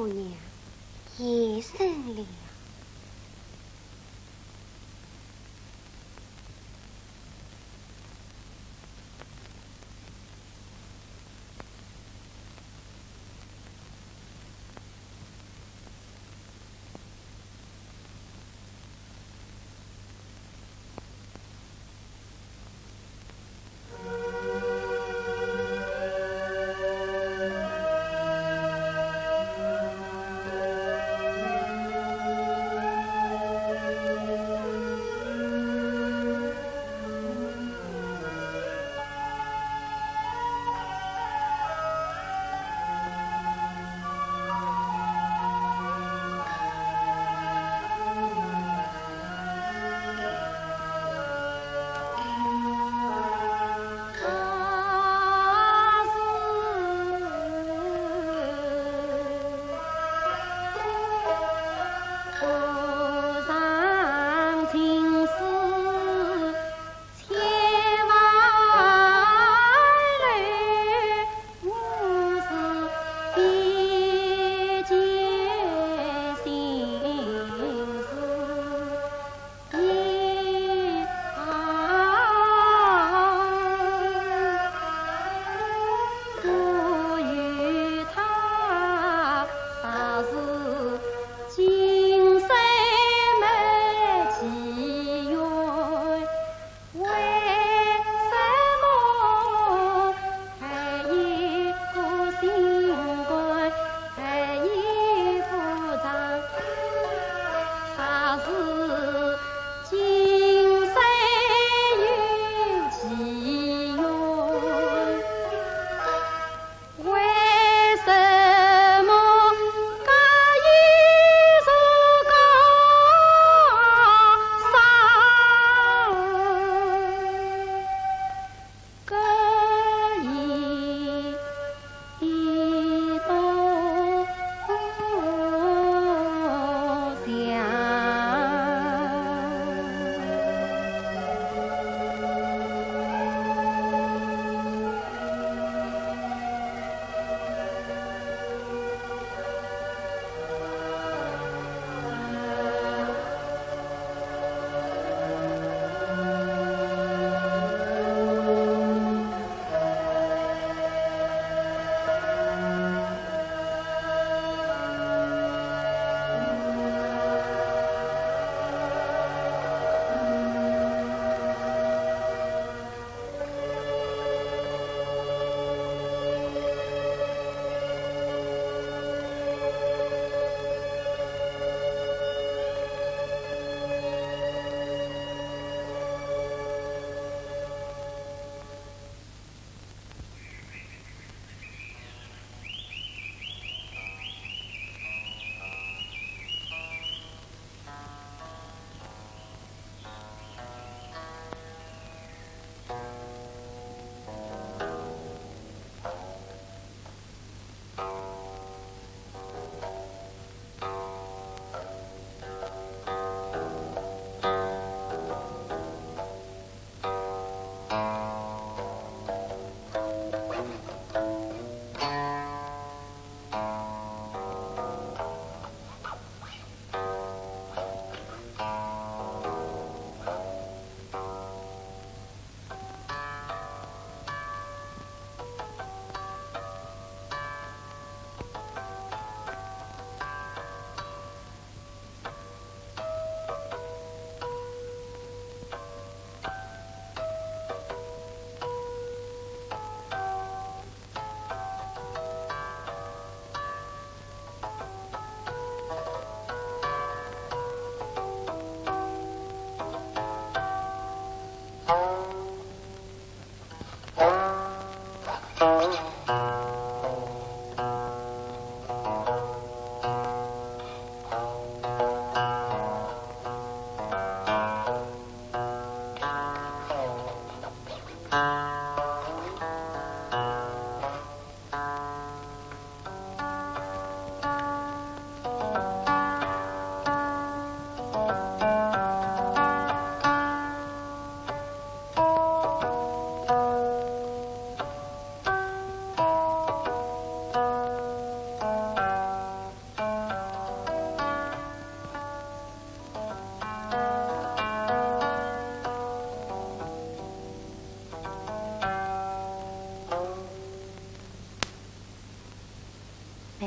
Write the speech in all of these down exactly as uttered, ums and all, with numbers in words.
姑娘也生了。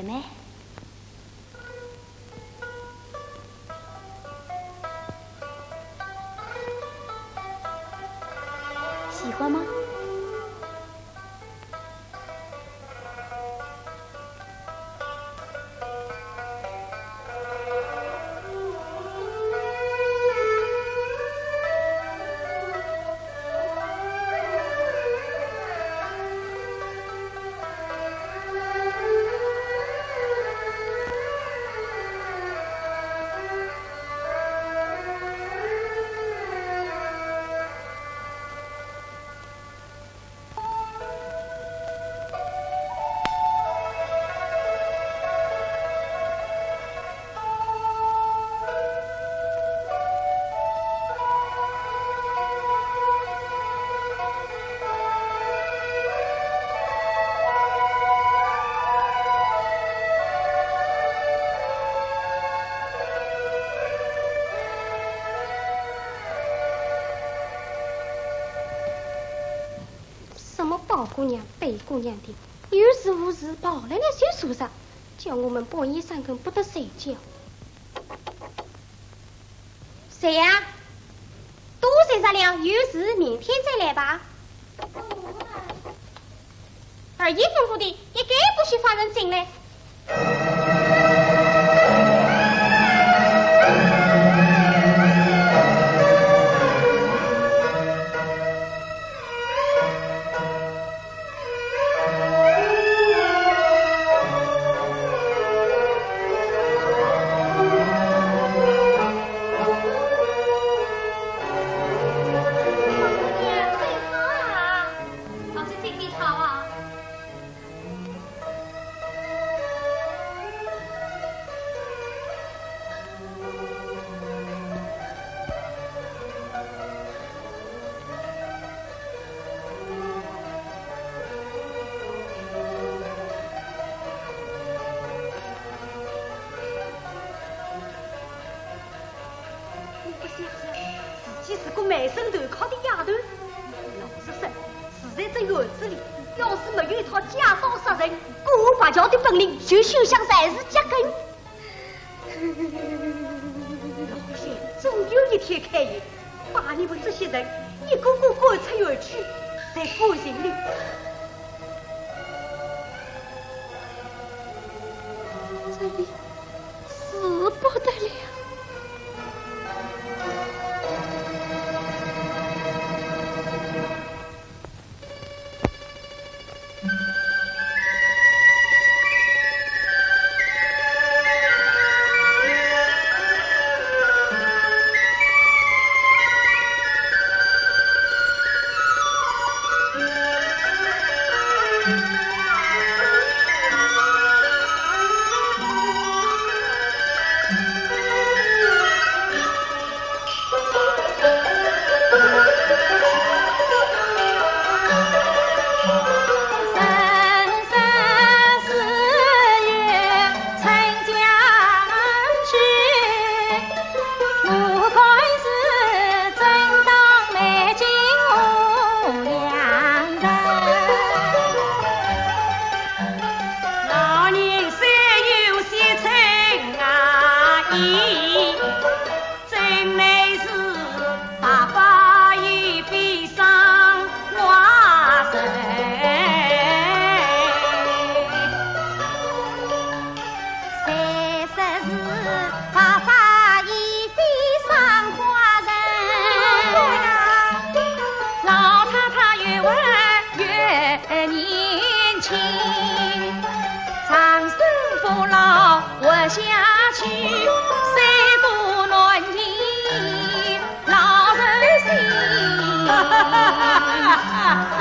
妹。喜欢吗？ 什么宝姑娘、贝姑娘的，有事无事跑来了就坐着，叫我们半夜三更不得睡觉。谁呀？都睡着了，有事明天再来吧。二爷吩咐的，一概不许放人进来。 我不想想，自己是个卖身投靠的丫头。老实说，住在这院子里，要是没有一套家法杀人、过河拔桥的本领，就休想才是脚跟。老天总有一天开眼，把你们这些人一个个赶出园去，在感情里。这里 死不得了。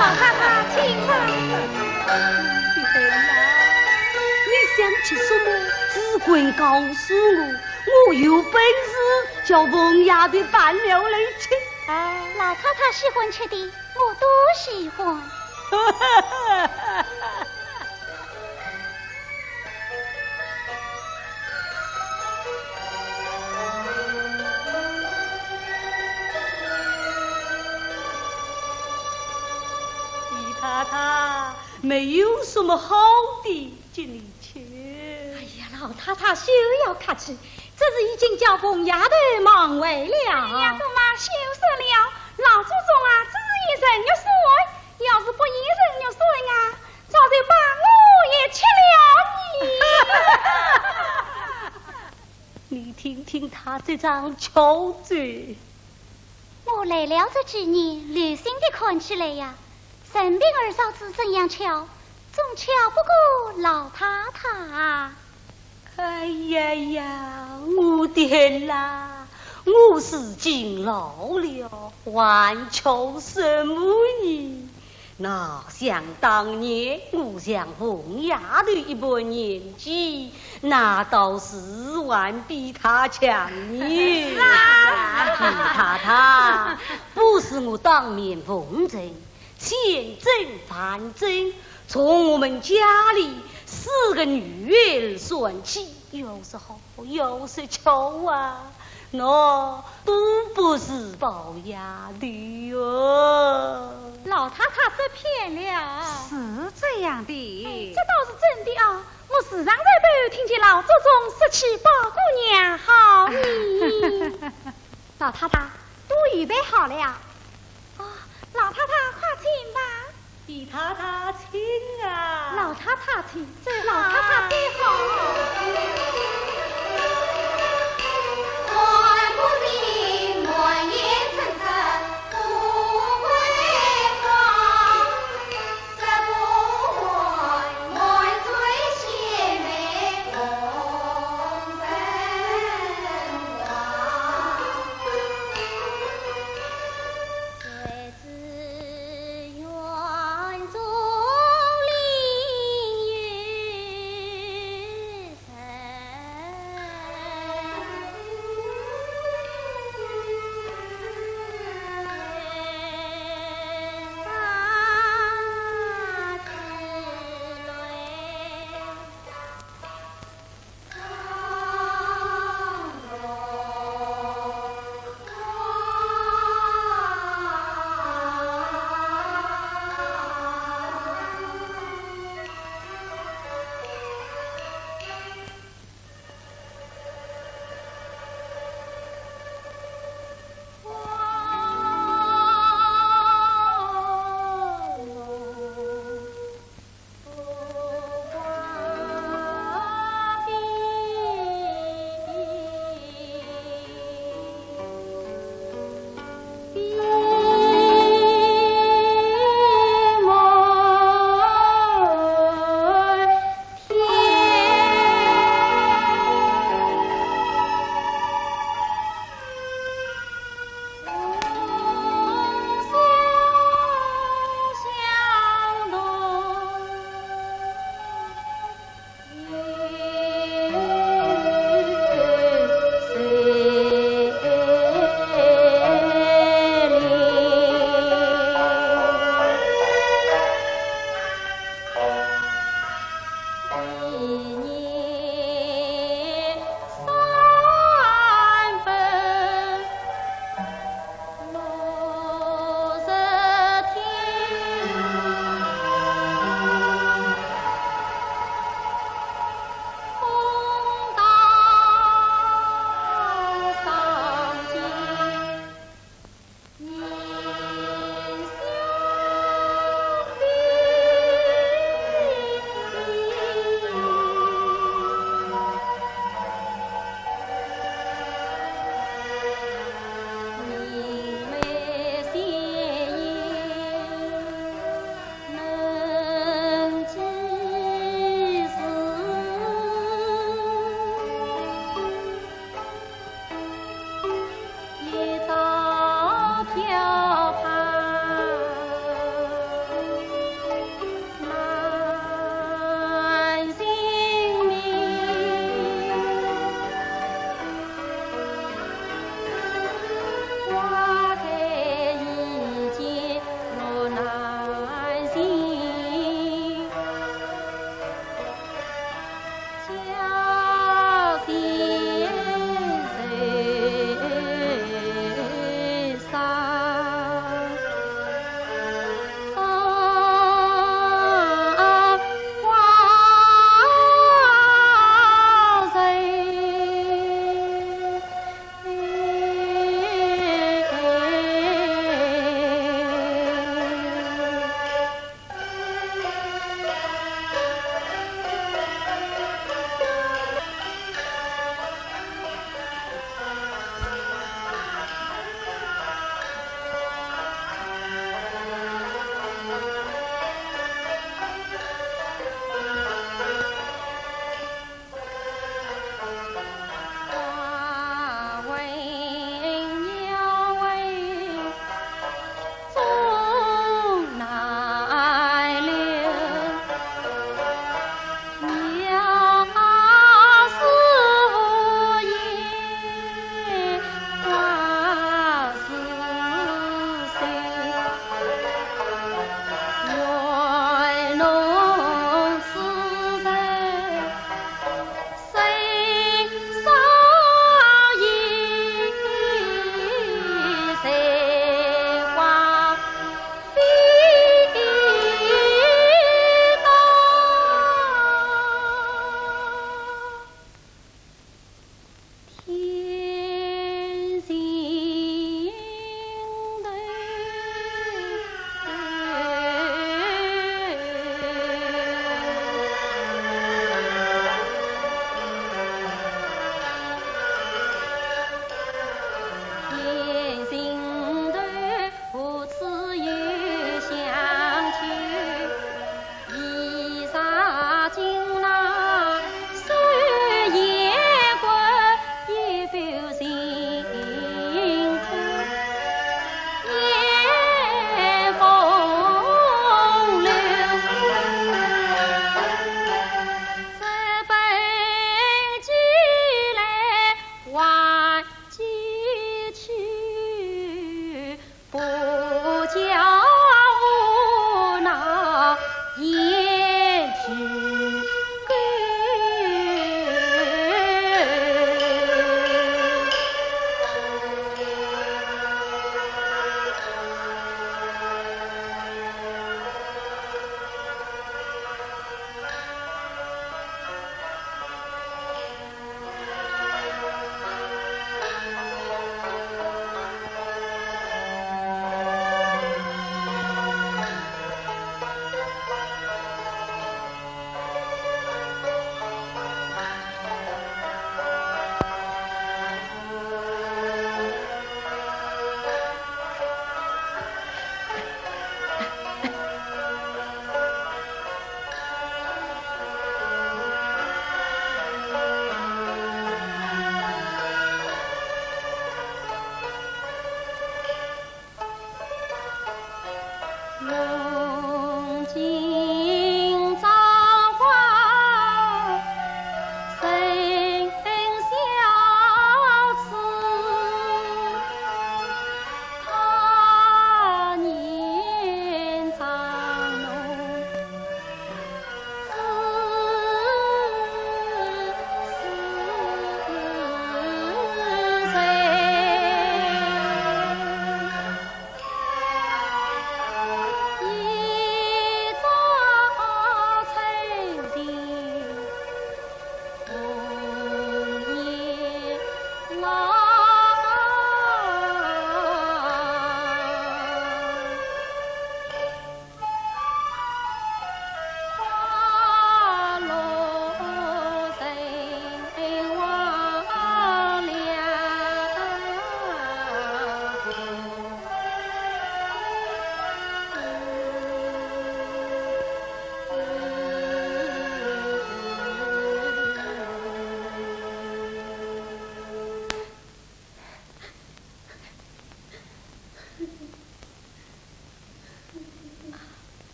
老太太，请吧。你想吃什么？只管告诉我，我有本事叫凤丫头搬了来吃啊。老太太喜欢吃的，我都喜欢。 姨太太，没有什么好的，给你吃。太太休要客气，这是已经叫凤丫头忙坏了。凤丫头嘛，休说了，老祖宗啊，只是嫌人肉酸，要是不嫌人肉酸啊，早就把我也吃了呢。你听听他这张臭嘴。我来了这几年，留心地看起来呀，任凭二嫂子怎样巧，总巧不过老太太啊。哎呀呀，我的啦，我如今老了，还巧什么呢？哪像当年我像凤丫头一般年纪，那倒是还比她强呢。是啊。太太，不是我当面奉承，千真万真，从我们家里四个女儿算起，有时候，有时巧啊，那都不是宝丫头哦。老太太说偏了。是这样的。哎，这倒是真的啊，我时常在背后听见老祖宗说起宝姑娘好呢。老太太，都预备好了呀。哦，老太太，快请吧。 姨太太请啊。老太太请，这老太太最好。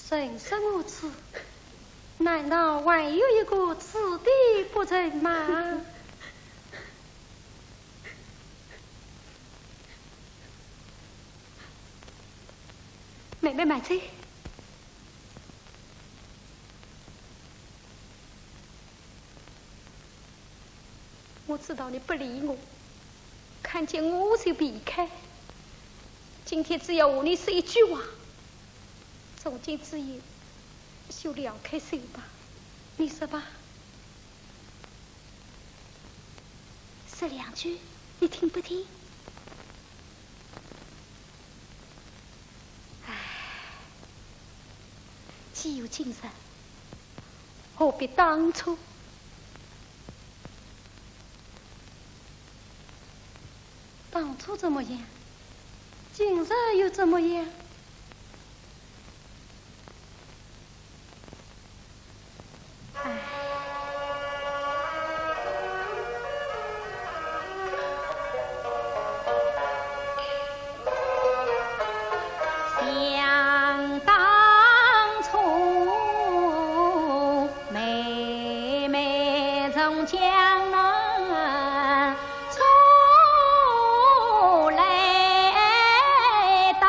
人生如此，难道还有一个子弟不成吗？妹妹慢走。 我知道你不理我，看见我就避开。今天只要和你说一句话，从今之后就了开手吧，你说吧。说两句，你听不听？唉，既有今日， 何必当初？当初怎么样？今日又怎么样？唉。 想当初，妹妹从江南出来到，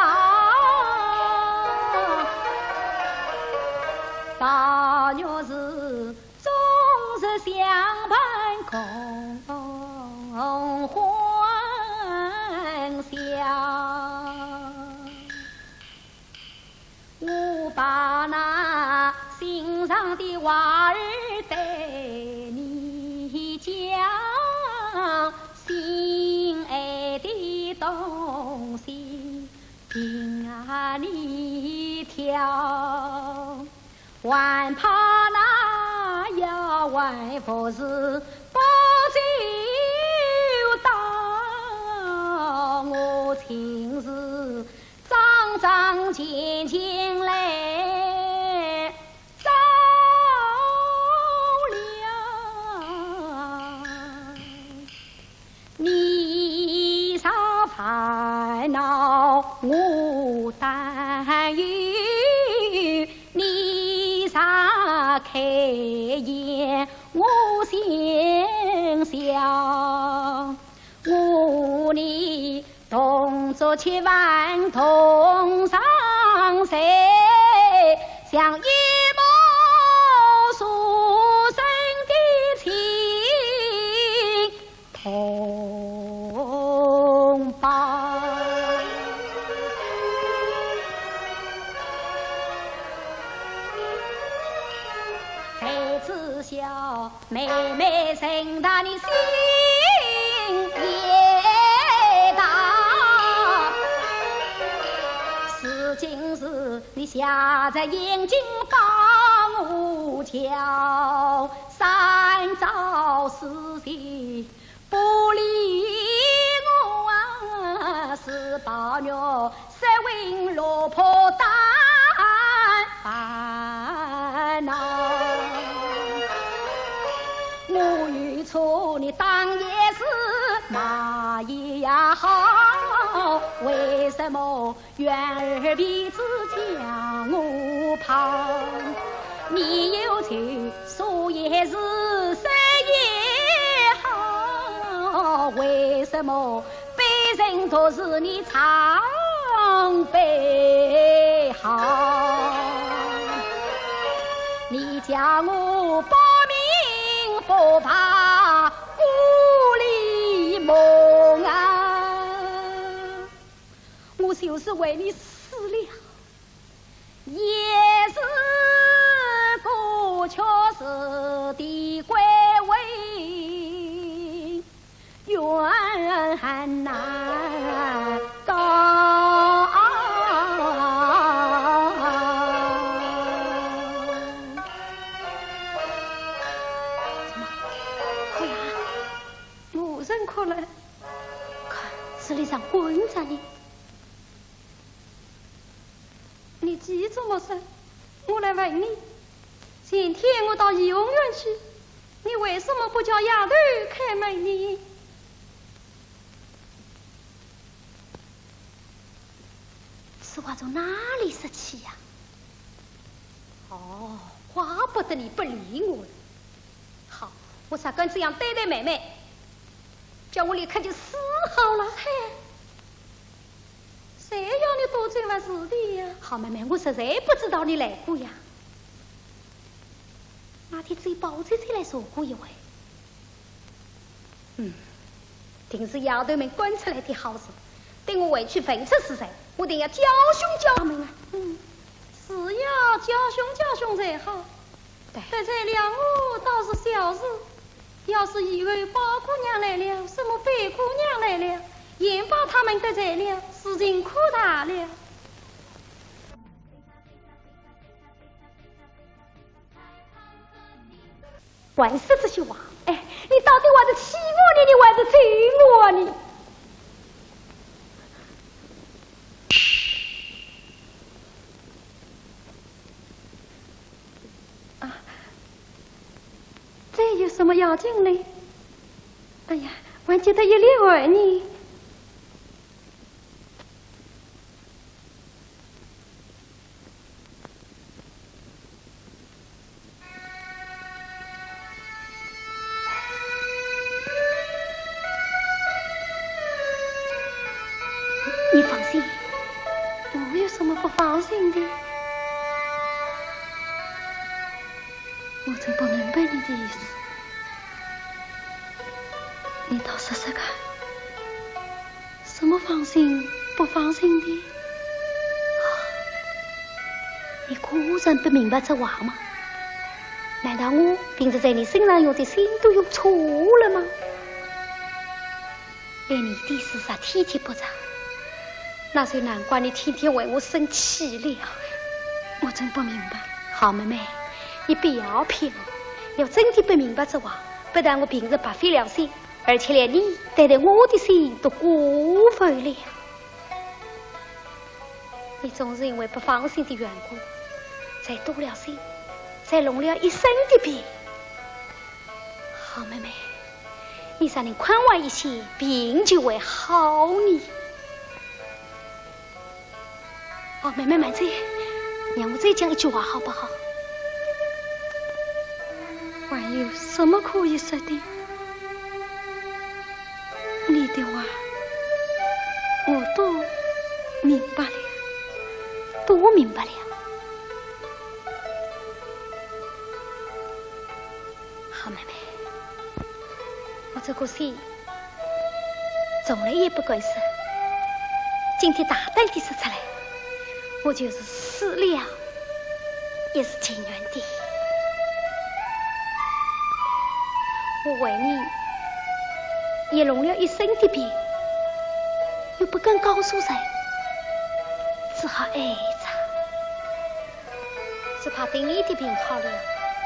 大约是 终日相伴共欢笑。我把那心上的话儿对你讲，心爱的东西听啊你挑。 还怕那丫鬟服侍不周到，我情是桩桩件件来找了。 你啥烦恼我担忧，你啥开颜我心笑。我你同桌吃饭同上睡，像一梦妹妹，人大你心也大，是今日你下在眼睛高我桥，三朝四夕不理我啊，是宝玉 失魂落魄担烦恼。我与错你当夜是骂也好，为什么怨儿皮子将我抛？你有仇说也是，说也好，为什么 卑人独是你常备好。你叫我不明不白，故里梦啊，我就是为你死了。 也是个确实的归位，愿难告。怎么，哭呀？我真哭了。看，这里像滚着呢。 你急着么事？我来问你，前天我到怡红院去，你为什么不叫丫头开门呢？此话从哪里说起呀？哦，怪不得你不理我了。好，我才敢这样对待妹妹，叫我立刻就死好了。嘿， 谁要你多嘴么事的呀？好妹妹，我实在不知道你来过呀。那天只有宝姐姐来坐过一回。嗯，定是丫头们赶出来的好事。等我回去问出是谁，我定要教训教他们啊。嗯，是要教训教训才好。 对。得罪了我倒是小事，要是以后宝姑娘来了，什么贝姑娘来了，也把他们得罪了，事情可大了。还说这些话，哎，你到底还是气我呢，你还是咒我呢？ 啊，这有什么要紧呢？哎呀，还急得一粒儿呢。 你放心。我有什么不放心的？我真不明白你的意思。你倒说说看。 什么放心不放心的？啊，你果然不明白这话吗？难道我平时在你身上用的心都用错了吗？连你的事啥体贴不着，那就难怪你天天为我生气了。我真不明白。好妹妹，你不要骗我，要真的不明白这话，不但我平时白费了心， 而且连你对待我的心都辜负了。你总是因为不放心的缘故，才多了心，才弄了一身的病。好妹妹，你若能宽慰一些，病就会好呢。 哦，妹妹慢走，让我再讲一句话好不好？还有什么可以说的？你的话，我都明白了。都明白了？好妹妹，我这个心 从来也不敢说，今天大胆地说出来，我就是死了也是情愿的。我为你也弄了一身的病，又不敢告诉人，只好挨着。只怕等你的病好了，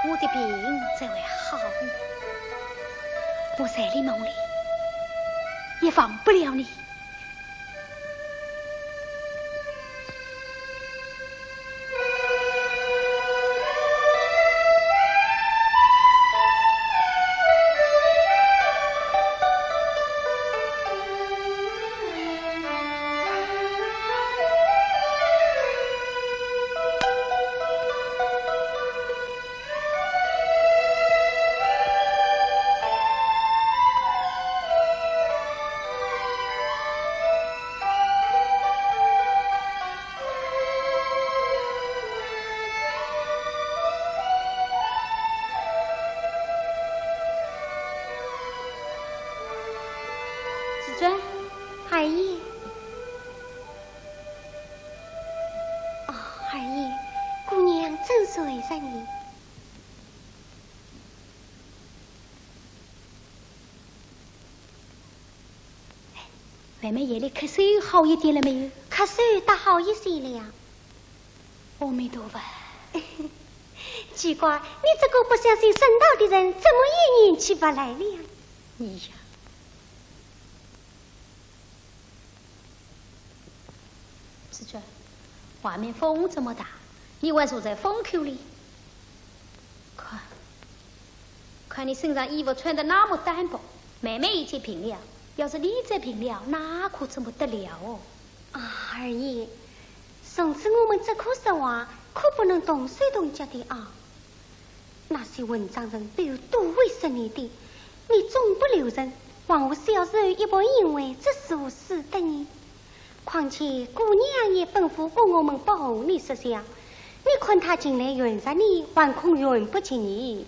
我的病才会好呢。我在你梦里也忘不了你。 紫鹃。二爷。哦，二爷，姑娘正睡着呢。 妹妹夜里咳嗽好一点了没有？咳嗽倒好一些了。阿弥陀佛。奇怪，你这个不相信神道的人，怎么一年七不来了？你呀。 紫鹃，外面风这么大，你还坐在风口里？看，看你身上衣服穿得那么单薄，妹妹已经病了，要是你再病了，那可怎么得了哦？啊，二爷，从此我们这棵说话，可不能动手动脚的啊。 那些文章人都有多为色你的，你总不留人，还和小时候一般行为，这是何事得呢？况且姑娘也吩咐过我们不和你说笑，你看她近来怨煞你，还恐怨不及你。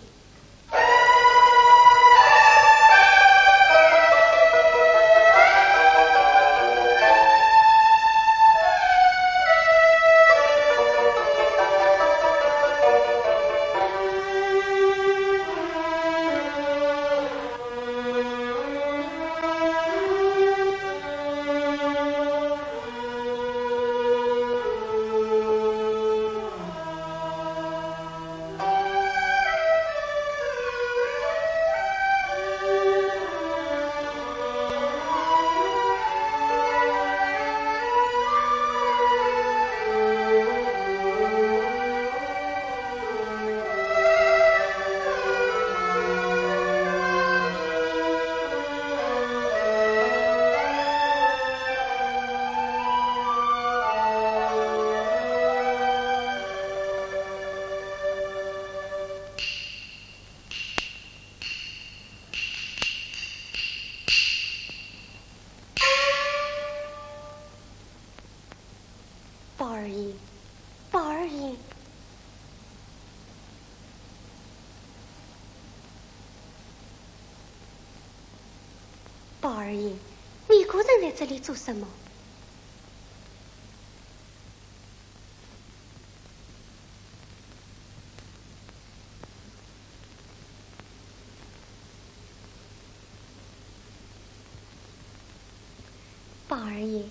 宝二爷，宝二爷，宝二爷，你一个人在这里做什么？ 宝二爷，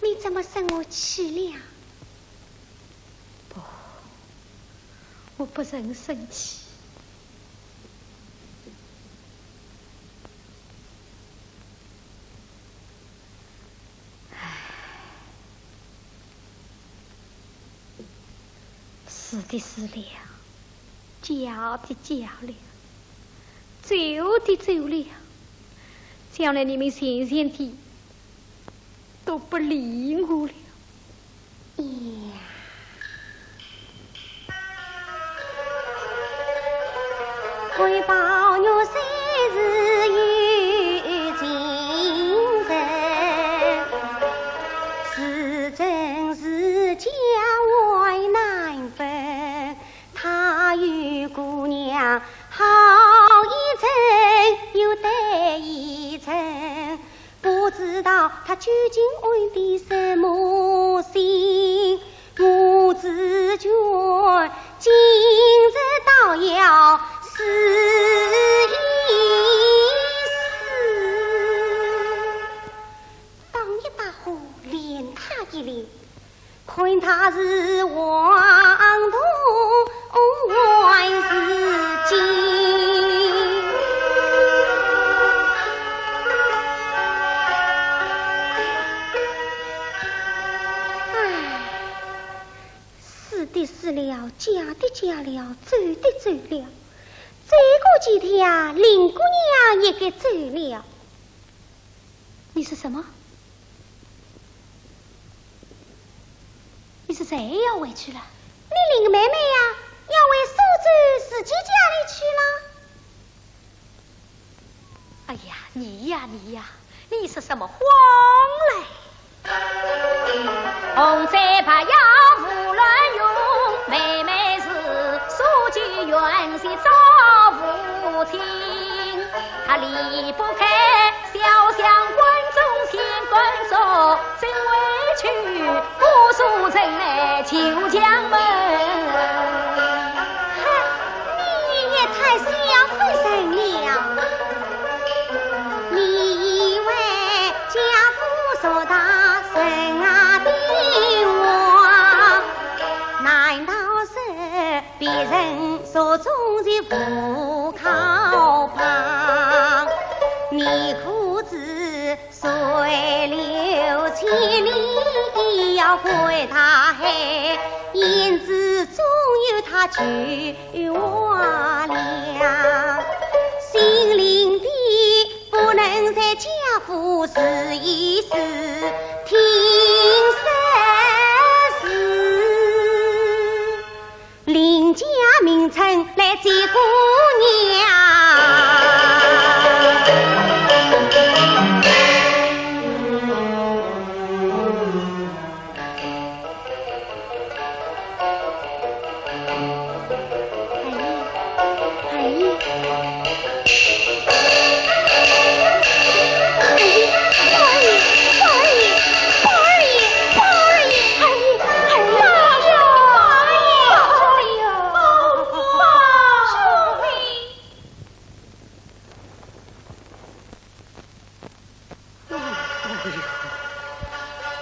你怎么生我气了？不，我不曾生气。唉，死的死了， 嫁的嫁了，走的走了，将来你们全全体都不理我了。呀。 他与姑娘好一层又淡一层，不知道他究竟安的什么心。我自觉今日倒要死一里，看他是黄铜还是金。唉，死的死了，嫁的嫁了，走的走了，再过几天，林姑娘也该走了。 你说什么？你说谁要回去了？你林妹妹呀，要回苏州自己家里去了。哎呀，你呀，你呀，你说什么荒嘞？ 哼，你也太小看人了。你以为家父说大人啊的话，难道是 别人手中的无靠旁，你可知水流千里要归大海，胭脂终有她去华了。心灵的不能在家父试一试，听说是 林家名称来见姑娘。二爷，二爷。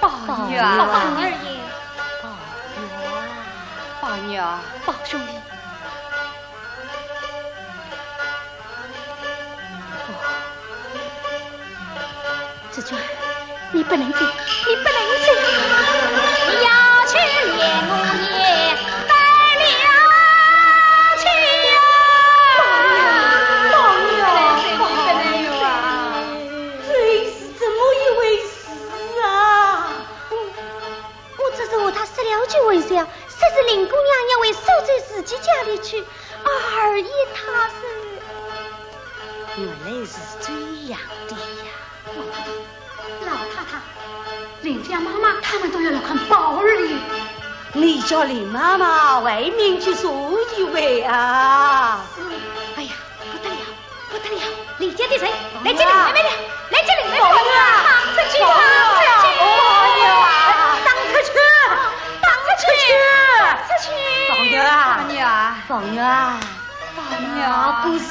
宝玉啊，宝二爷，宝玉啊，宝玉啊，宝兄弟。 紫鹃，你不能走，你不能走。要去连我也带了去呀。宝玉啊，宝玉啊，这是怎么一回事啊？ 我只是和他说了句玩笑，说是林姑娘要回苏州自己家里去，二爷他是……原来是这样的呀。老太太，老太太，林家妈妈他们都要来看宝二爷。你叫林妈妈外面去坐一会啊。是。哎呀，不得了， 不得了，林家的人来接林妹妹了，来接林妹妹了，宝玉啊，出去，宝玉啊，出去，宝玉啊，打出去，打出去，打出去。宝玉啊，宝玉啊，宝玉啊，宝玉啊，不是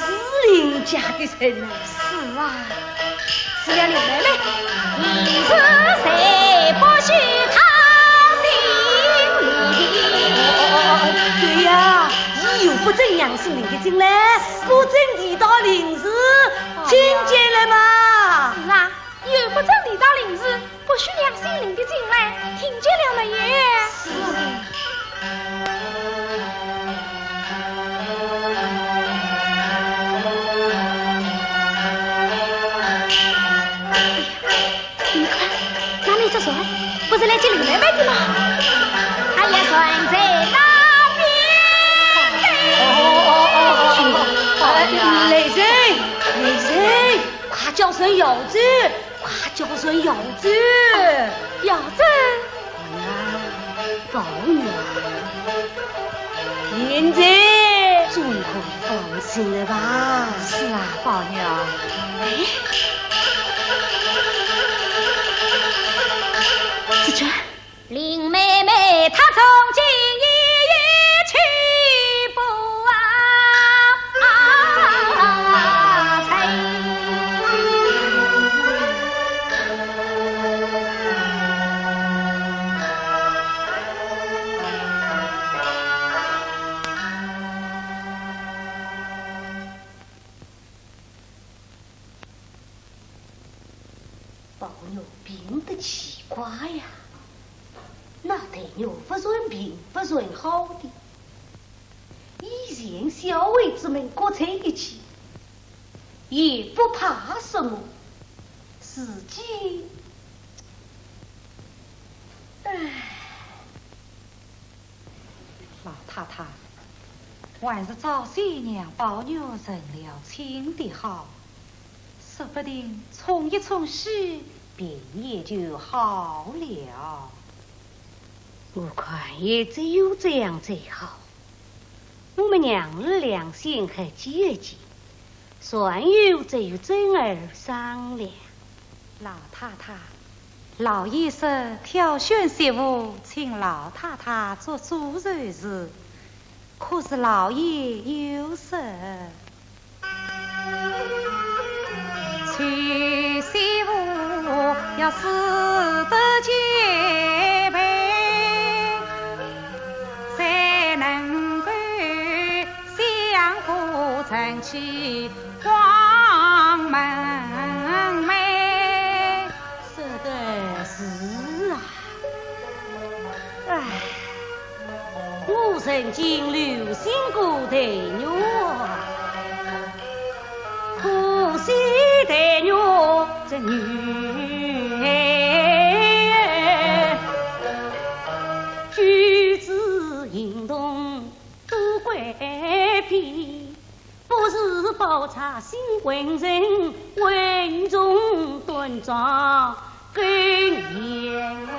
林家的人啊。是啊，是呀，林妹妹，你是谁不许他姓林？对呀，你又不准杨树林的进来，不准提到林氏，听见了吗？是啊， 又不准提到林氏，不许杨树林的进来，听见了没有？是。哎呀，你看，那面这船，不是来接林妹妹的吗？哎呀，船在那边。哦，哦，哦，哦，哦，哦，来人，来人，快叫船摇走。 快叫船摇走！摇走！宝玉啊，宝玉啊，现在总可以放心了吧？是啊，宝玉啊。哎，紫鹃。 林妹妹她从今以后去不成。那黛玉不曾病，不曾好的，以前小孩子们各在一起，也不怕什么。如今，唉。老太太，还是早些让宝玉成了亲的好，说不定冲一冲喜，病也就好了。 我看也只有这样最好。我们娘儿两心合计一计，全由这玉珍儿商量。老太太，老爷说挑选媳妇，请老太太做主就是。 可是老爷又说，娶媳妇要四德兼备，才能够相夫成妻光明媚。说得是啊。 唉，我曾经留心过黛玉啊，可惜黛玉这女儿，举止行动多乖僻， 不是宝钗性温顺，稳重端庄，更贤惠。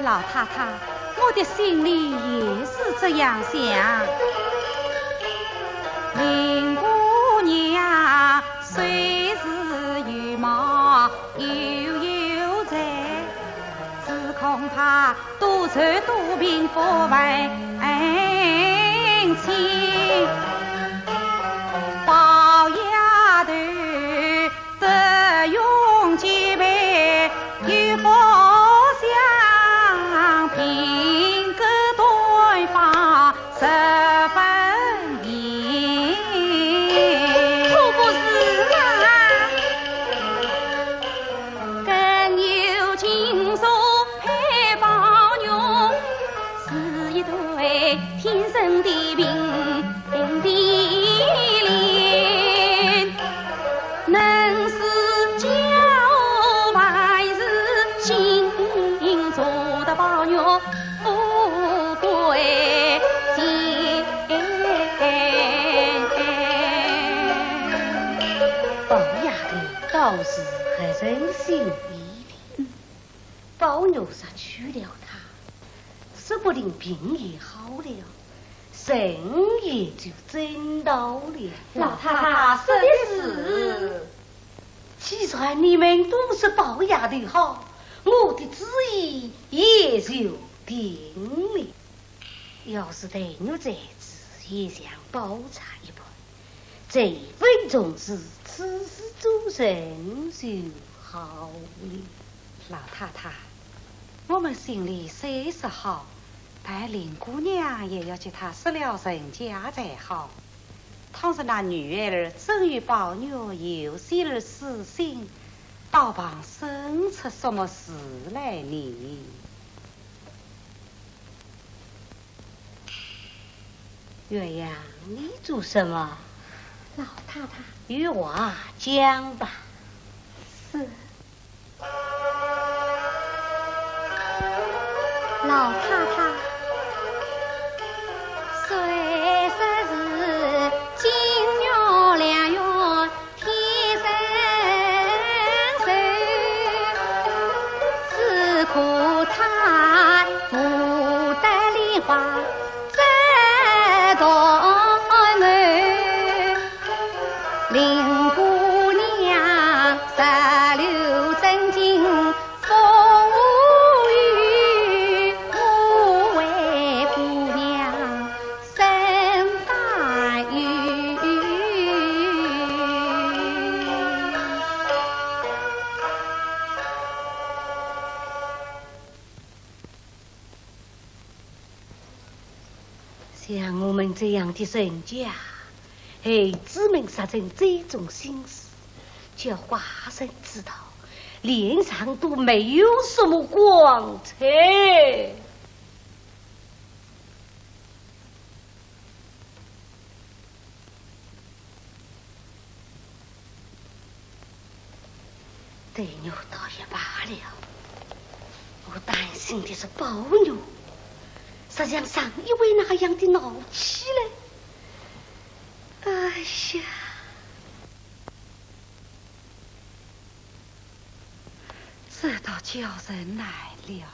老太太，我的心里也是这样想。林姑娘虽是有貌又有才，只恐怕 多愁多病不问亲。宝丫头德容兼备，又不像品格端方十分明。可不是啊。 更有琴书配宝玉，是一对天生的并蒂莲，能使家务万事兴，做得宝玉富贵健。宝丫头倒是合人心意的。 宝玉若娶了她，说不定病也好了，人也就真到了。老太太说的是。既然你们都说宝丫头好，我的主意也就定了。 要是黛玉在此，也像宝钗一般，这一分钟是此事做成就好了。老太太，我们心里虽说好，但林姑娘也要替她说了人家才好。倘若那女儿真与宝玉有些儿私心，倒怕生出什么事来呢。 鸳鸯，你做什么？老太太。有话讲吧。是。老太太，虽说是金玉良缘 天生寿，只可叹不得莲花枝头满。林姑娘石榴真情 风雨，我为姑娘生担忧。像我们这样的人家，孩子们若真这种心思，叫外人知道，脸上都没有什么光彩。对牛倒也罢了，我担心的是宝玉，实像上一回那样的闹起来。哎呀！ 这倒叫人难了。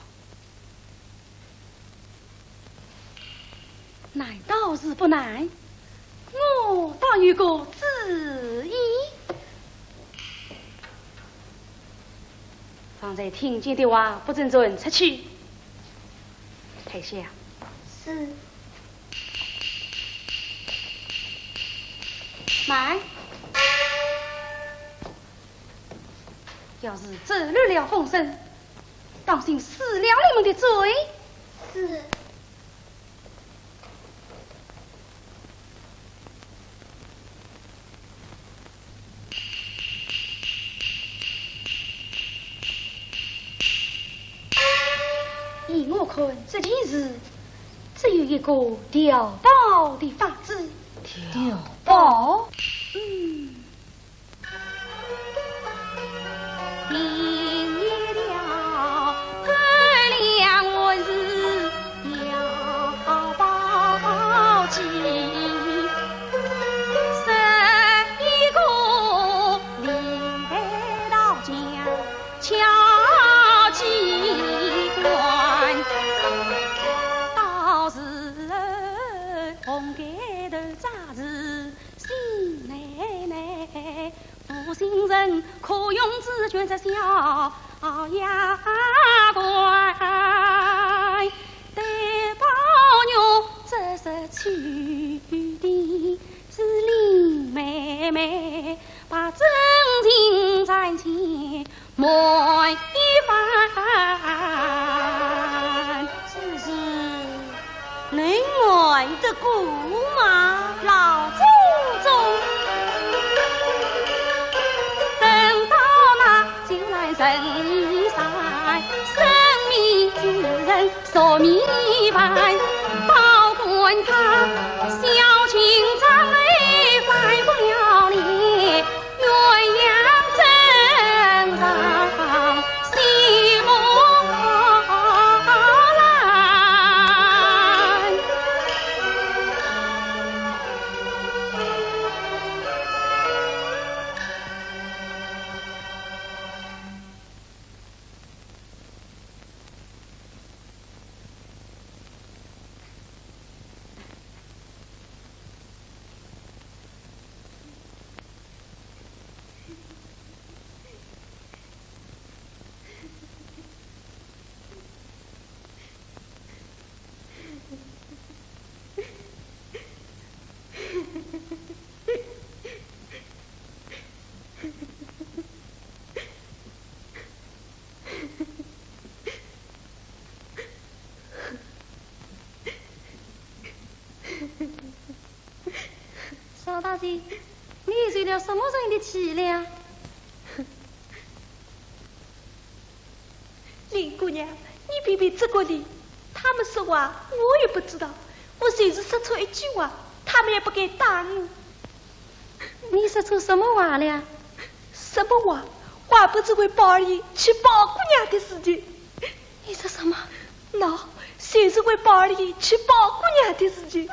难倒是不难，我倒有个主意。方才听见的话，不准传出去。退下。是。慢。 要是走漏了风声，当心失了你们的罪。是。依我看，这件事只有一个调包的法子。调包？嗯。 是是，能瞒得过吗？老祖宗。赵大姐，你受了什么人的气了？林姑娘，你别别责怪我，他们说话我也不知道，我就是说错一句话，他们也不敢打我。你说错什么话了？什么话？还不是为宝二爷娶宝姑娘的事情。你说什么？ 喏，就是为宝二爷娶宝姑娘的事情。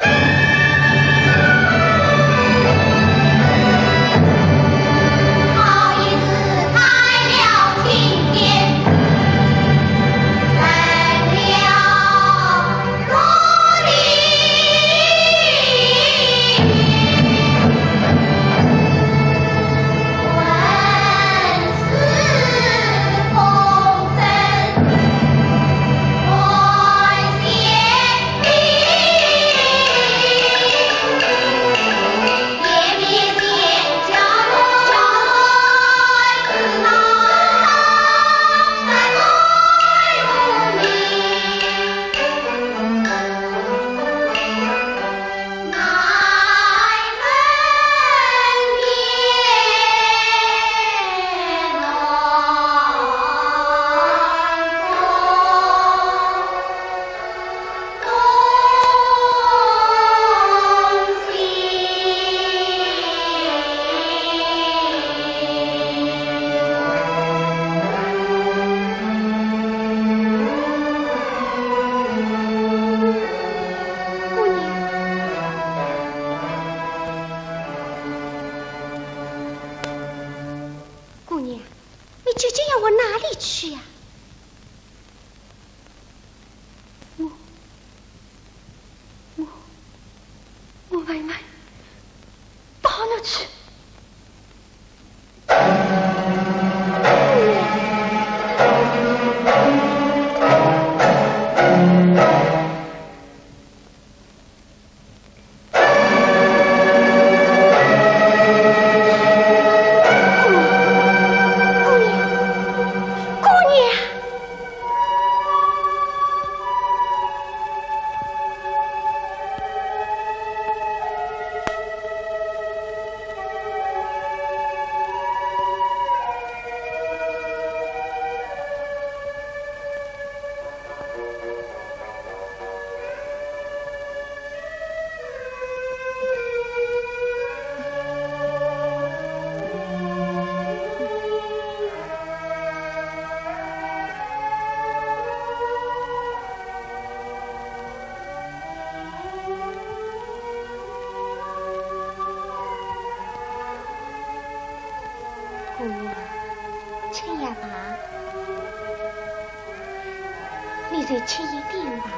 就吃一点吧。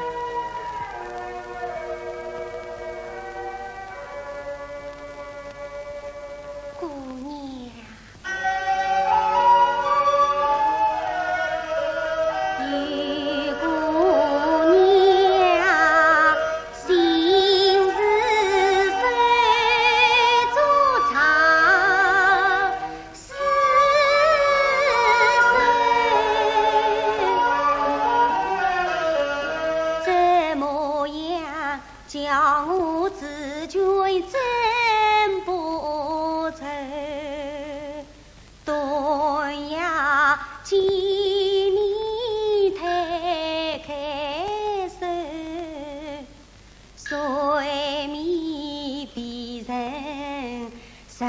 姑娘。 叫我自尊真不愁，断呀见你推开手，睡眠别人十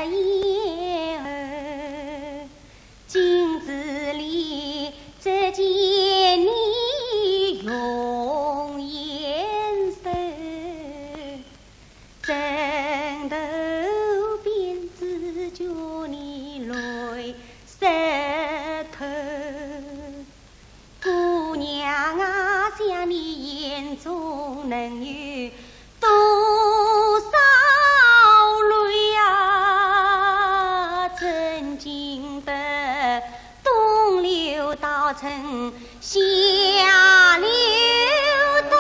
年后。 镜子里只见你容颜瘦，枕头边只觉你泪湿透。 姑娘啊，想你眼中能有多少泪啊？真经得东流到春，西流到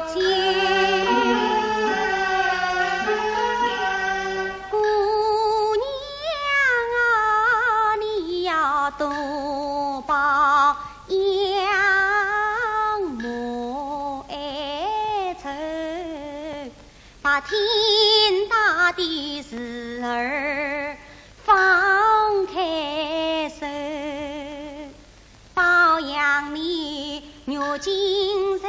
秋。 姑娘啊，你要多保养莫爱愁，白天打的时儿放开手。 保养你玉京城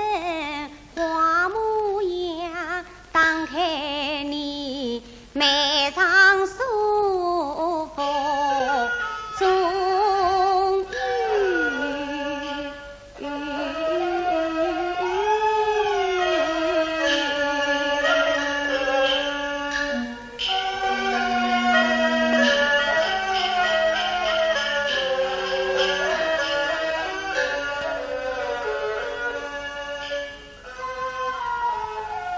花模样，打开你眉上舒服中医。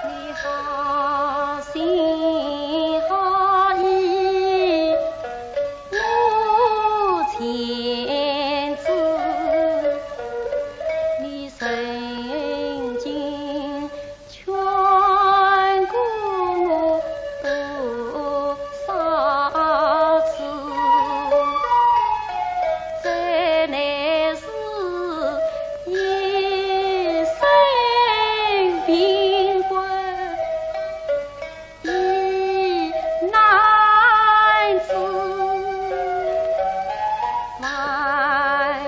你好心好意，我牵制，你曾经 劝过我多少次，这乃是一生病根已难治，万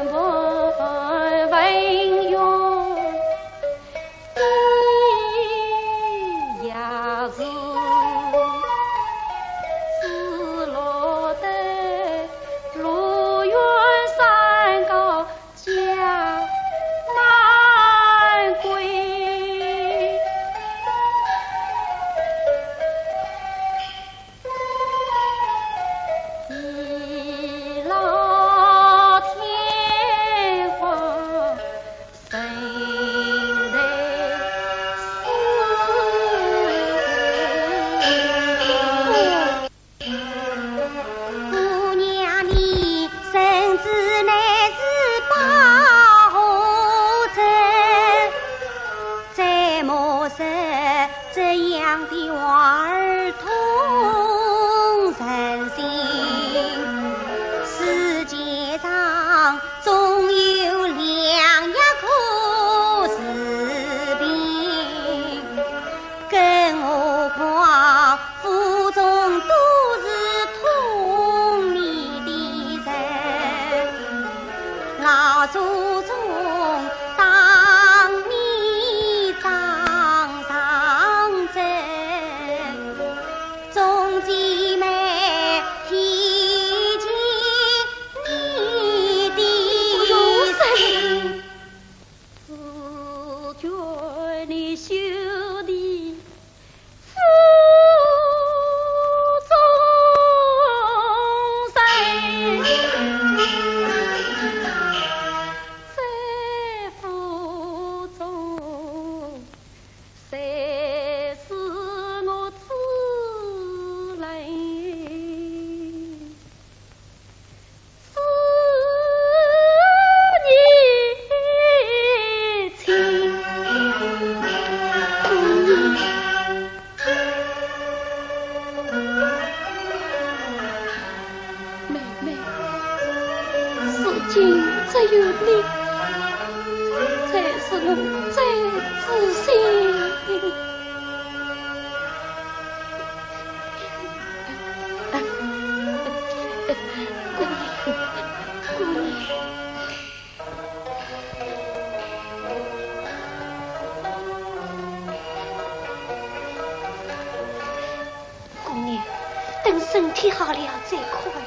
般温柔 也是失落的路远山高家难归。 地老天荒，人在世。姑娘你身子乃是百合针，再莫说 这样的话儿痛人心。世界上总有良药可治病，更何况府中都是通你的人，老祖宗 当你张上阵，众姐妹听见你的心，只觉你兄弟今只有你，才是我最知心。姑娘，姑娘。 姑娘，等身体好了再看吧。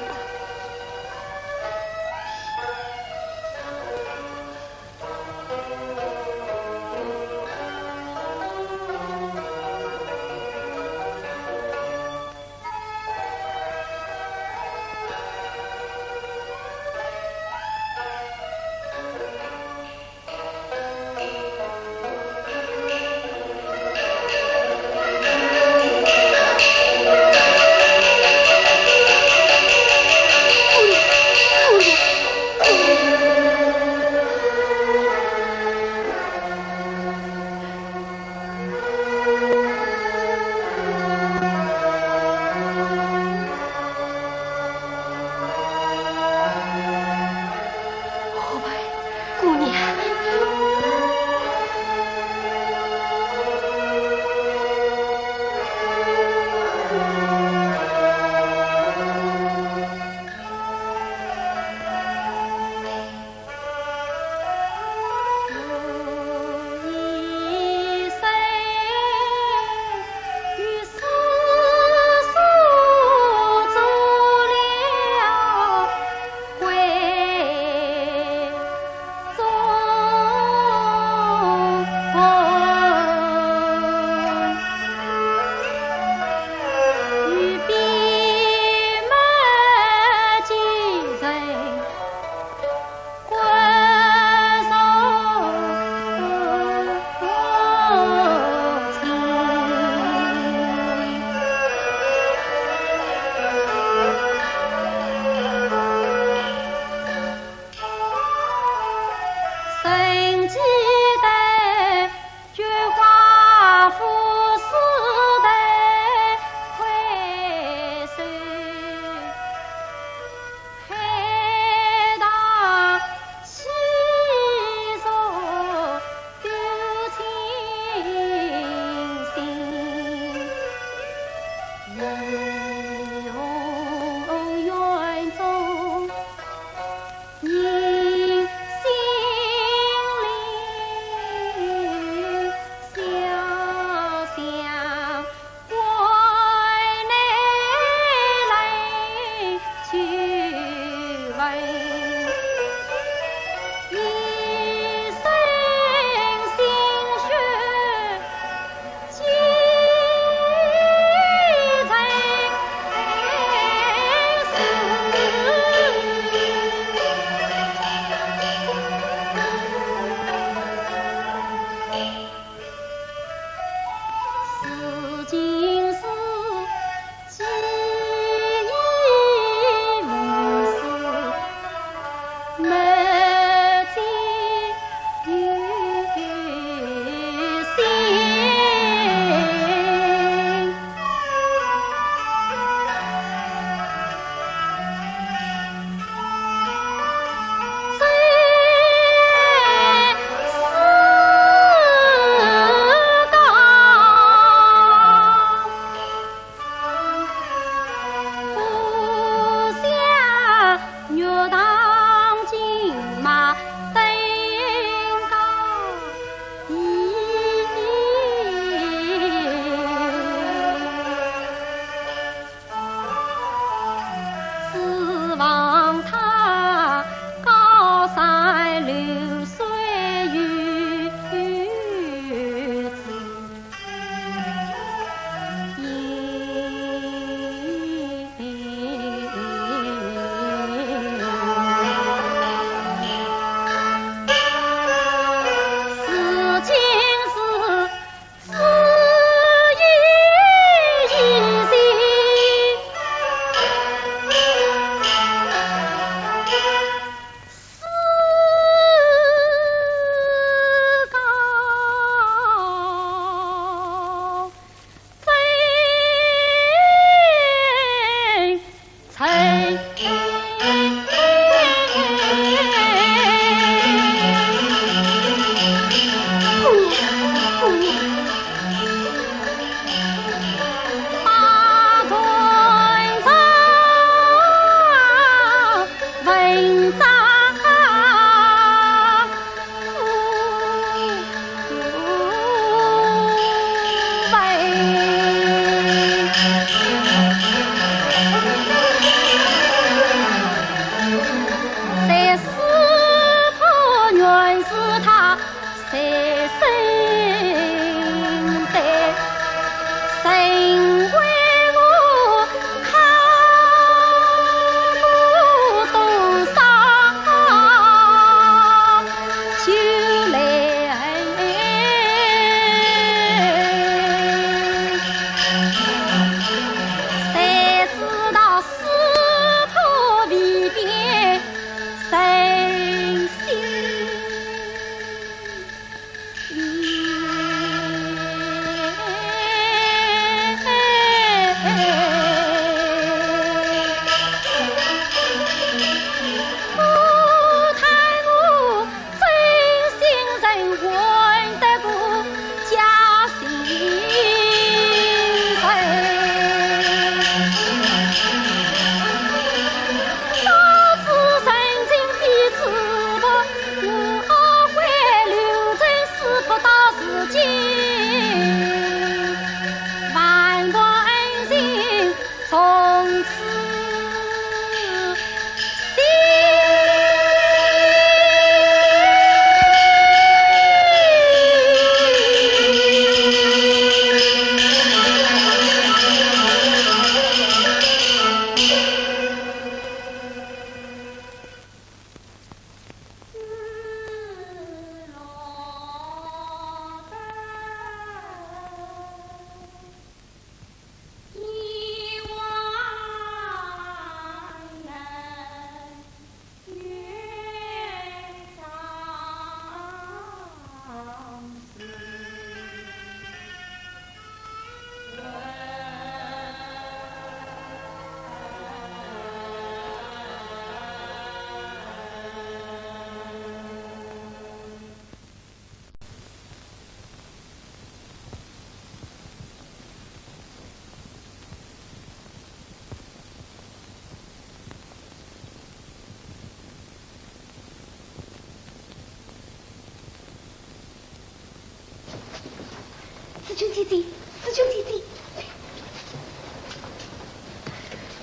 紫鹃姐姐，紫鹃姐姐，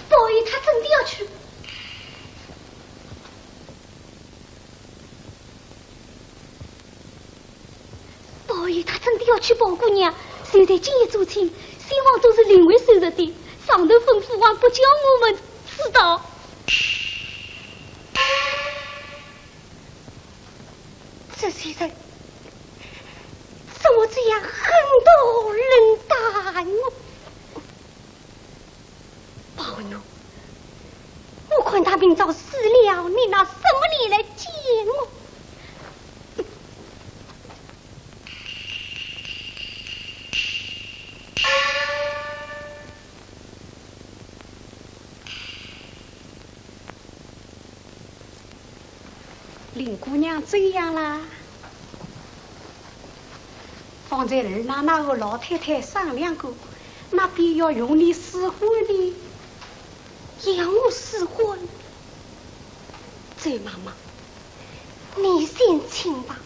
宝玉他真的要去。 宝玉他真的要娶宝姑娘，现在今夜做亲，先王都是另外收拾的，上头吩咐还不叫我们知道。这些人怎么这样狠毒冷淡呢？ 宝玉，我看他明朝死了，你拿什么脸来见我？ 林姑娘怎样啦？方才二奶奶和老太太商量过，那边要用你试婚的。要我试婚？周妈妈，你先请吧。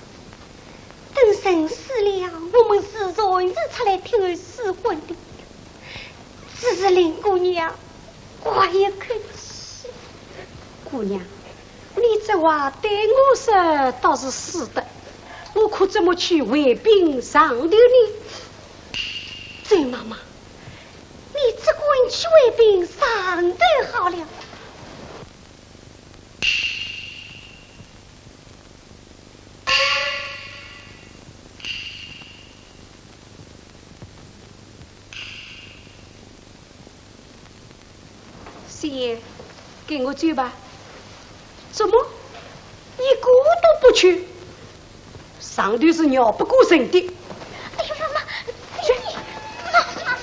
等人死了，我们自然是出来替儿试婚的。只是林姑娘，我也客气。姑娘， 你这话对我说倒是使得，我可怎么去回禀上头呢？周妈妈，你只管去回禀上头好了。 四爷，跟我走吧。怎么，一个都不去？上头是拗不过人的。哎呦，妈妈，哎呀，你，妈妈。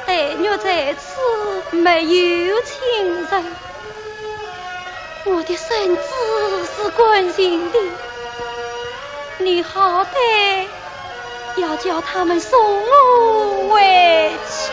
黛玉在此没有亲人，我的身子是干净的，你好歹要叫他们送我回去。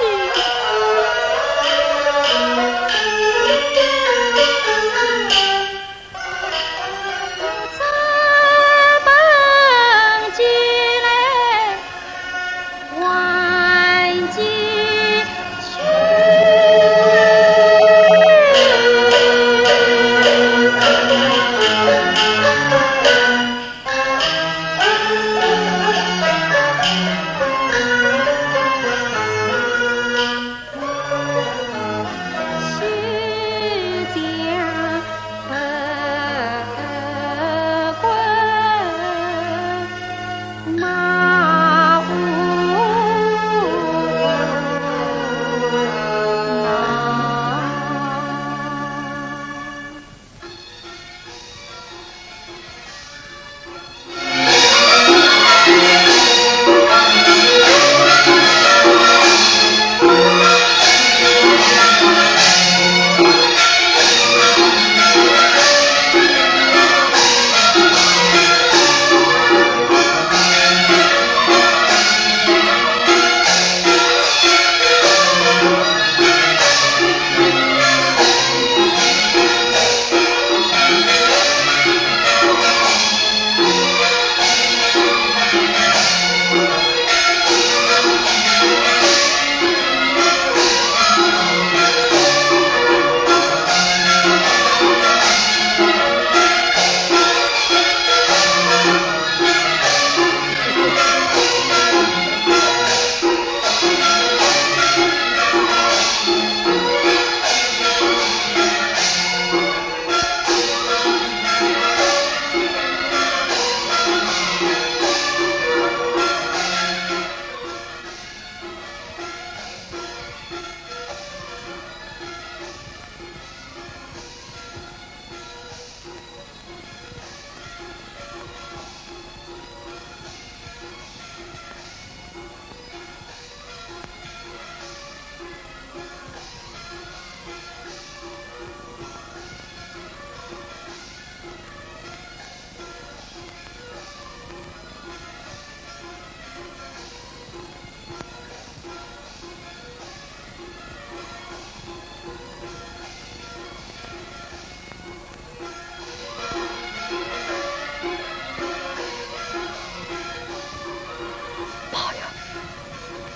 宝玉，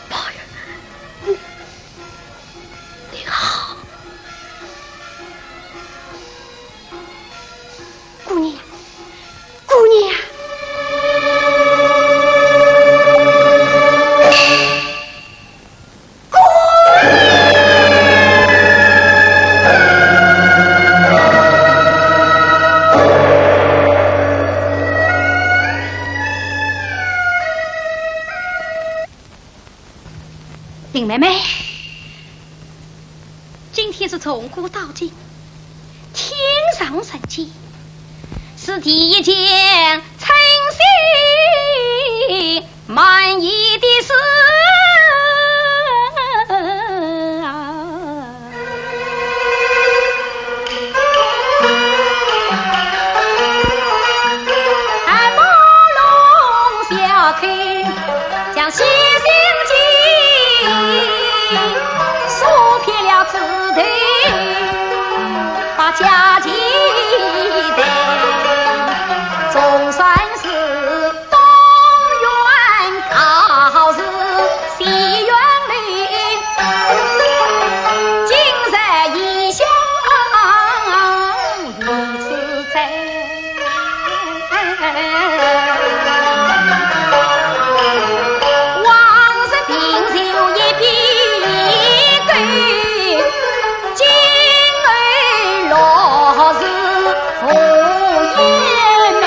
宝玉，你，你好。姑娘，姑娘。 林妹妹，今天是从古到今，天上人间，是第一件称心 满意的事啊。俺们龙小口将西厢记说遍了至头，把家己的总算是 东园告示西园令，今日异象如此哉。往日并袖一边对， 今后落日无掩面。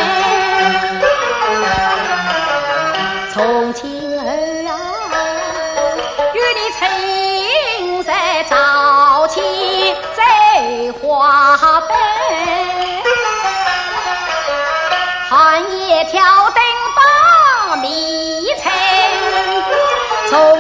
从今后啊，与你亲在朝前在花灯，寒夜挑灯把迷春。从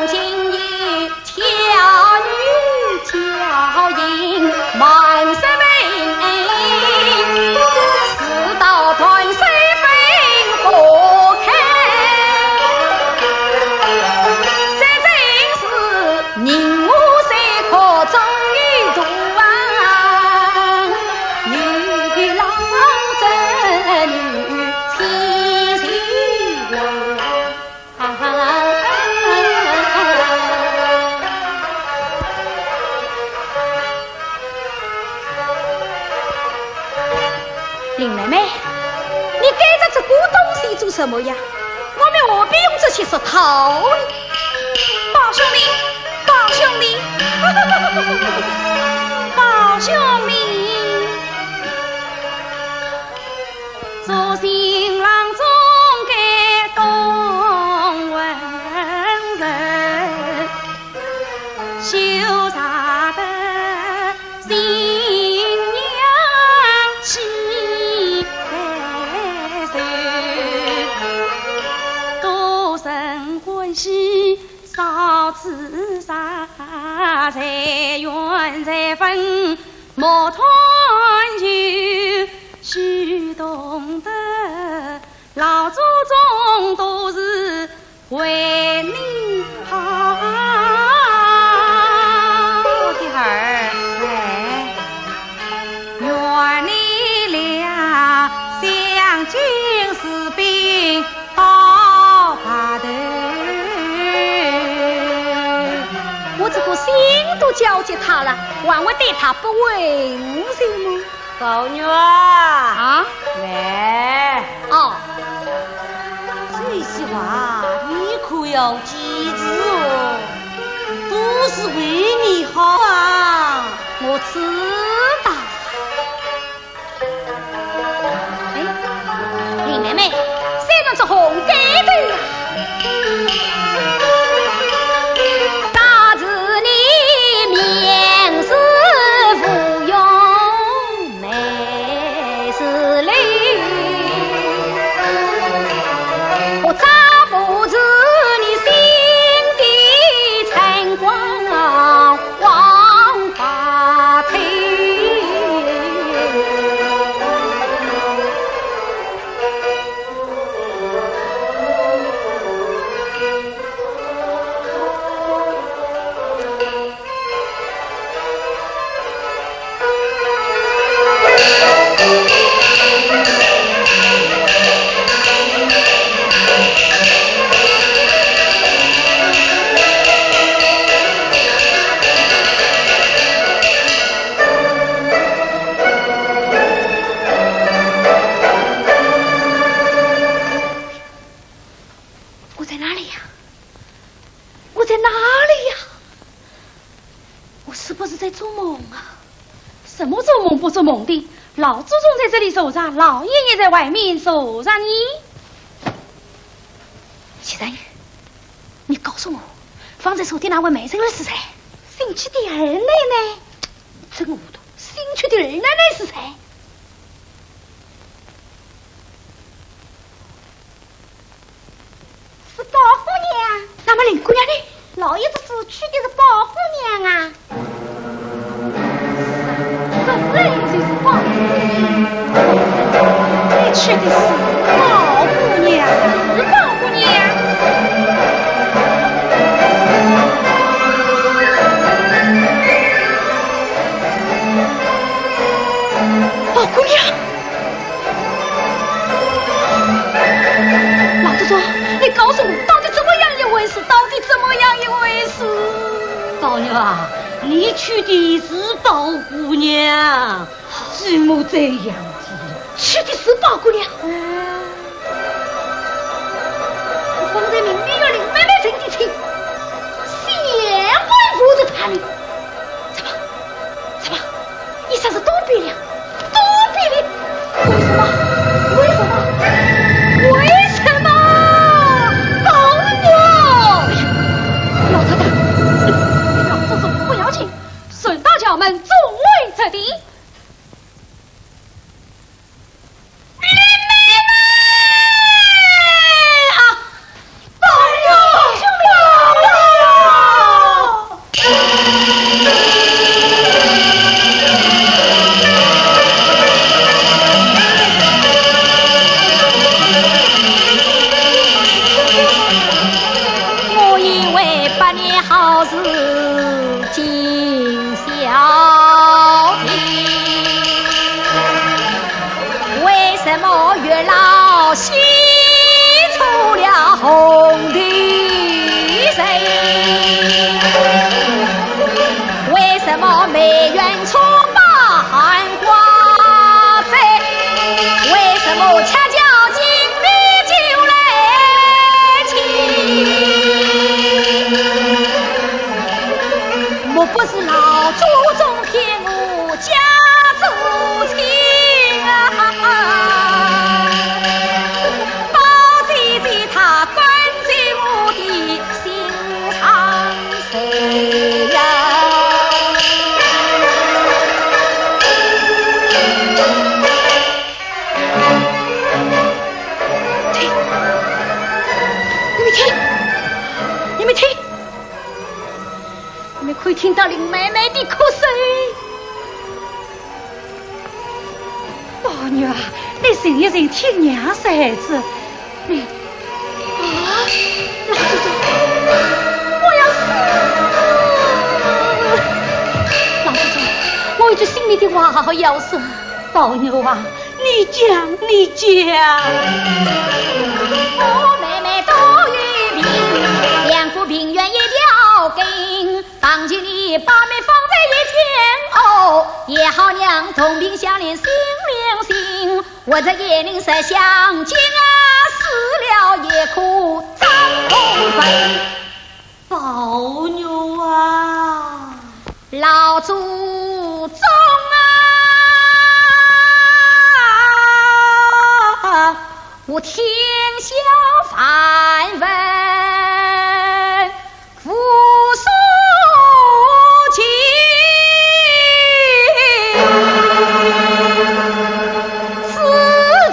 怎么样？我们何必用这些说套呢？宝兄弟，宝兄弟，宝兄弟。我的儿，哎，我这个心都交给他了，还会对他不温柔吗？ 宝玉啊，啊？来。哦。这些话你可要记住哦，都是为你好啊。我知道。哎，林妹妹，身上这红盖头呀， 我在哪里呀？我在哪里呀？我是不是在做梦啊？什么做梦不做梦的？老祖宗在这里坐着，老爷爷在外面坐着呢。 七三爷，你告诉我，方才说的那位美人儿是谁？新娶的二奶奶。真糊涂，新娶的二奶奶是谁？是宝姑娘。那么林姑娘呢？老爷子娶的是宝姑娘啊。 这人就是宝姑娘，你娶的是宝姑娘。是宝姑娘。宝姑娘。 老祖宗，你告诉我，到底怎么样一回事？到底怎么样一回事？宝玉啊，你娶的是宝姑娘，怎么这样子？娶的是宝姑娘？我方才明明与林妹妹成的亲，现在又不是她呢。怎么？ 怎么？你说是杜比了？杜比了？为什么？为什么？为什么？宝玉！老太太，老祖宗不要紧，顺道叫门众位这里。 我以为百年好事 尽消停。为什么月老戏出了红地人？为什么梅园错把寒花醉？为什么恰巧金杯酒来不是老祖宗骗我家族亲啊，宝姐姐她关照我的心上人呀。听，你们听，你们听。 你们可以听到林妹妹的哭声。宝玉啊，你静一静，听娘说孩子。你，啊，老祖宗，我要死了！老祖宗，我有句心里的话要说。宝玉啊，你讲，你讲。我妹妹都有病，两个病院一条根。 当今你把妹放在一边哦，也好让同病相怜心连心，我这眼泪是想尽啊，死了也苦张同分。宝玉啊，老祖宗啊，我天下万物 无所求，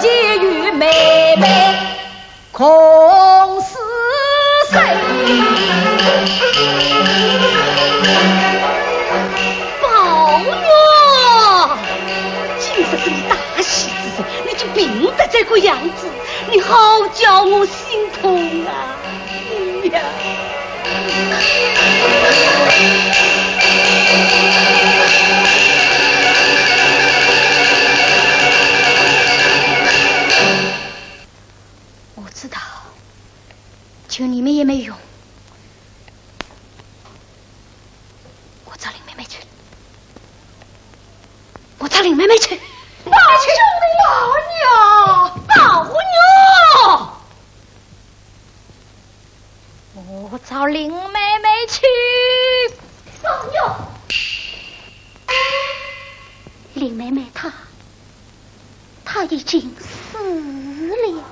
只求与妹妹共此生。宝玉，今日是你大喜之日，你就病得这个样子，你好叫我心痛啊！ 呀！我知道，求你们也没用。 我找林妹妹去，我找林妹妹去。宝兄弟，宝玉，宝玉，我找林妹妹去。宝玉，林妹妹她 她已经死了。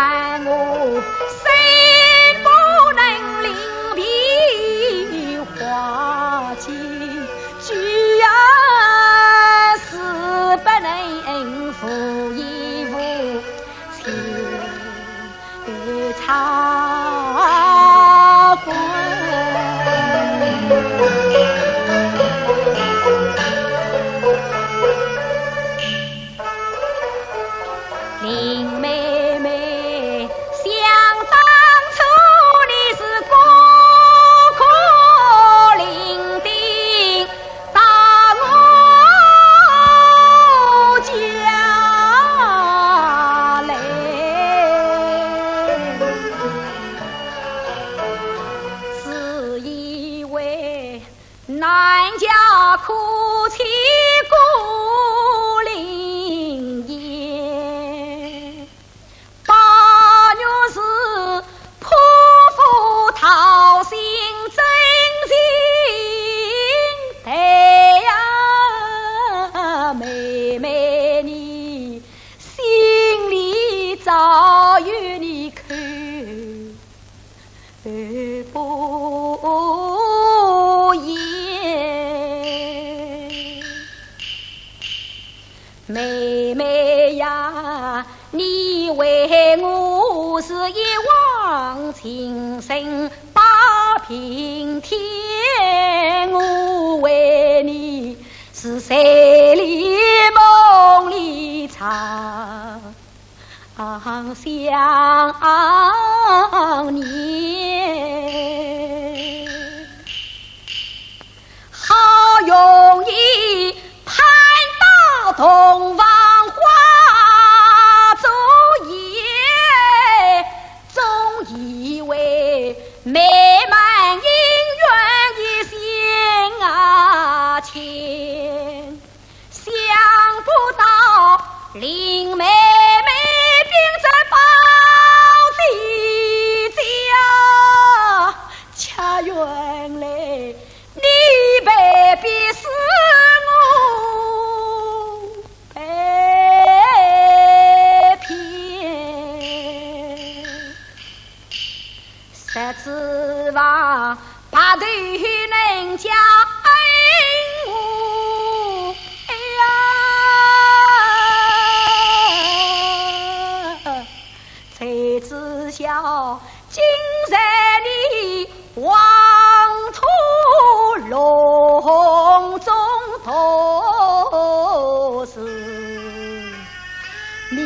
我身不能临皮花间，举儿是不能拂衣服，且插管。林妹妹，想当初你是孤苦伶仃到我家来，自以为 男家可娶姑娘也，白玉是泼妇桃心真情待呀，妹妹你心里早有你口。 不言。妹妹呀，你为我是一往情深把平添，我为你是醉里梦里长 想念。好容易攀到洞房花烛夜，总以为美满姻缘一线牵。 想不到林妹妹并在宝姐家，却原来你被逼死我被骗。 实指望白头人家恩我，哎呀，谁知晓今日你黄土隆中独是 你。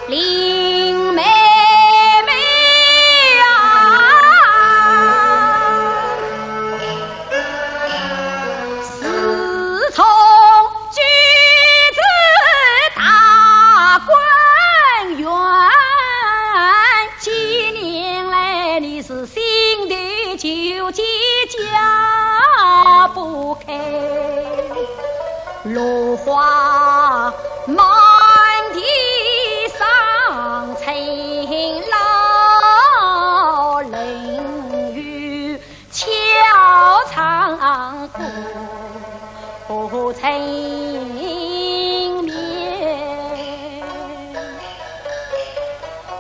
林妹妹啊，自从举子大观园，几年来你是心头纠结解不开。 落花满地伤春老，人语悄唱过春眠。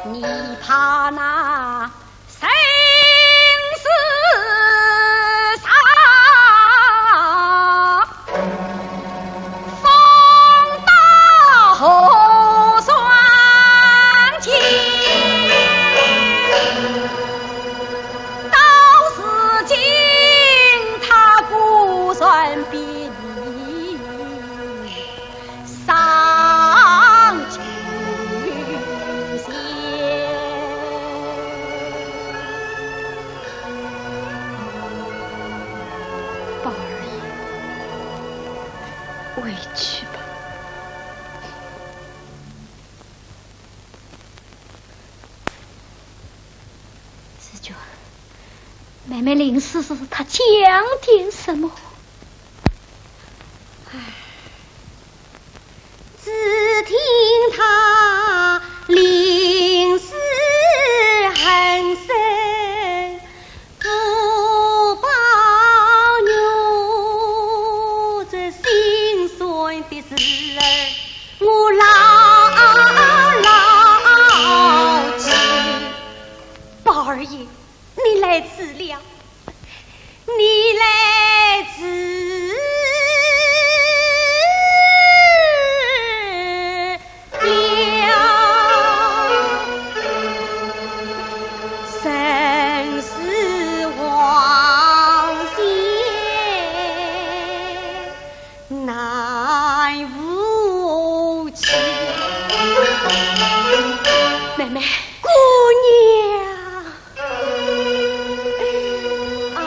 你怕那 生死上，风刀河双剑，到如今他果然比你 上九仙。宝二爷，回去吧。 紫鹃，妹妹临死时她讲点什么？唉，只听她妹妹。姑娘。啊。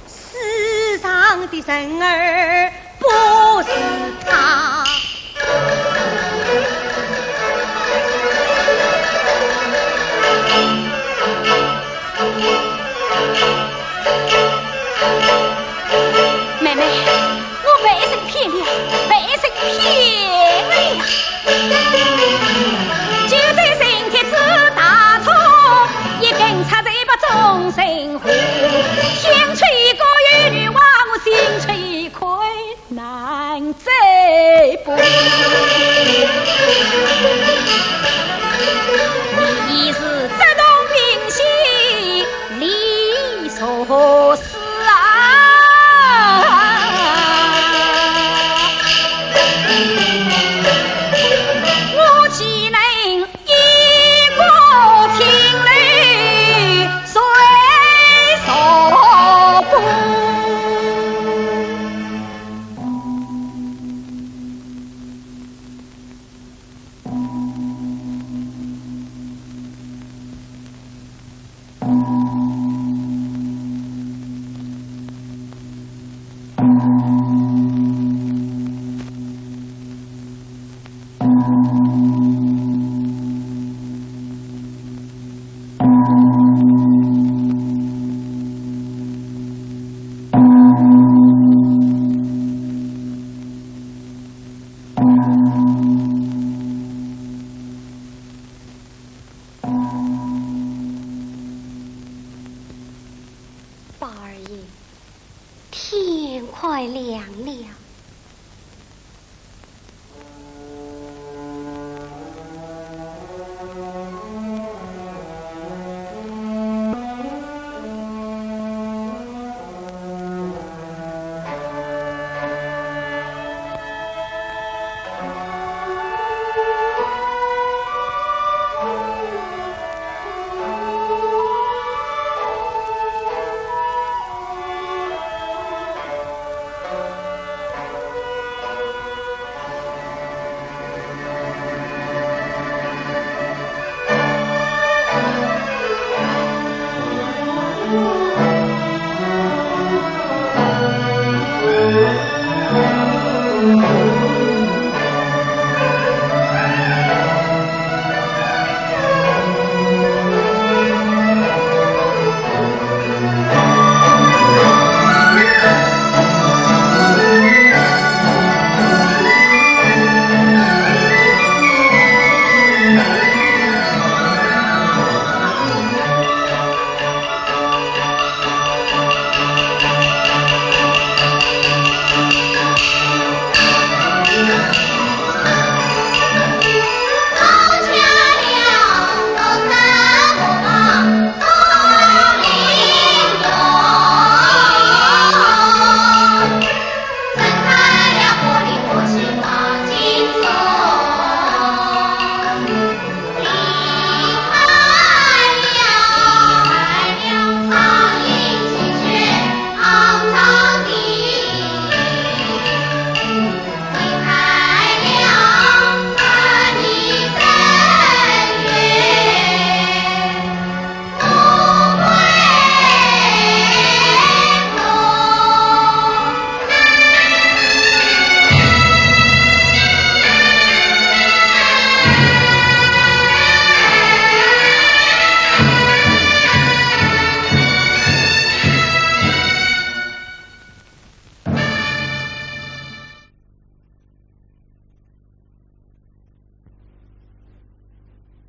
世上的人儿不是他。妹妹，我被人骗了，被人骗了。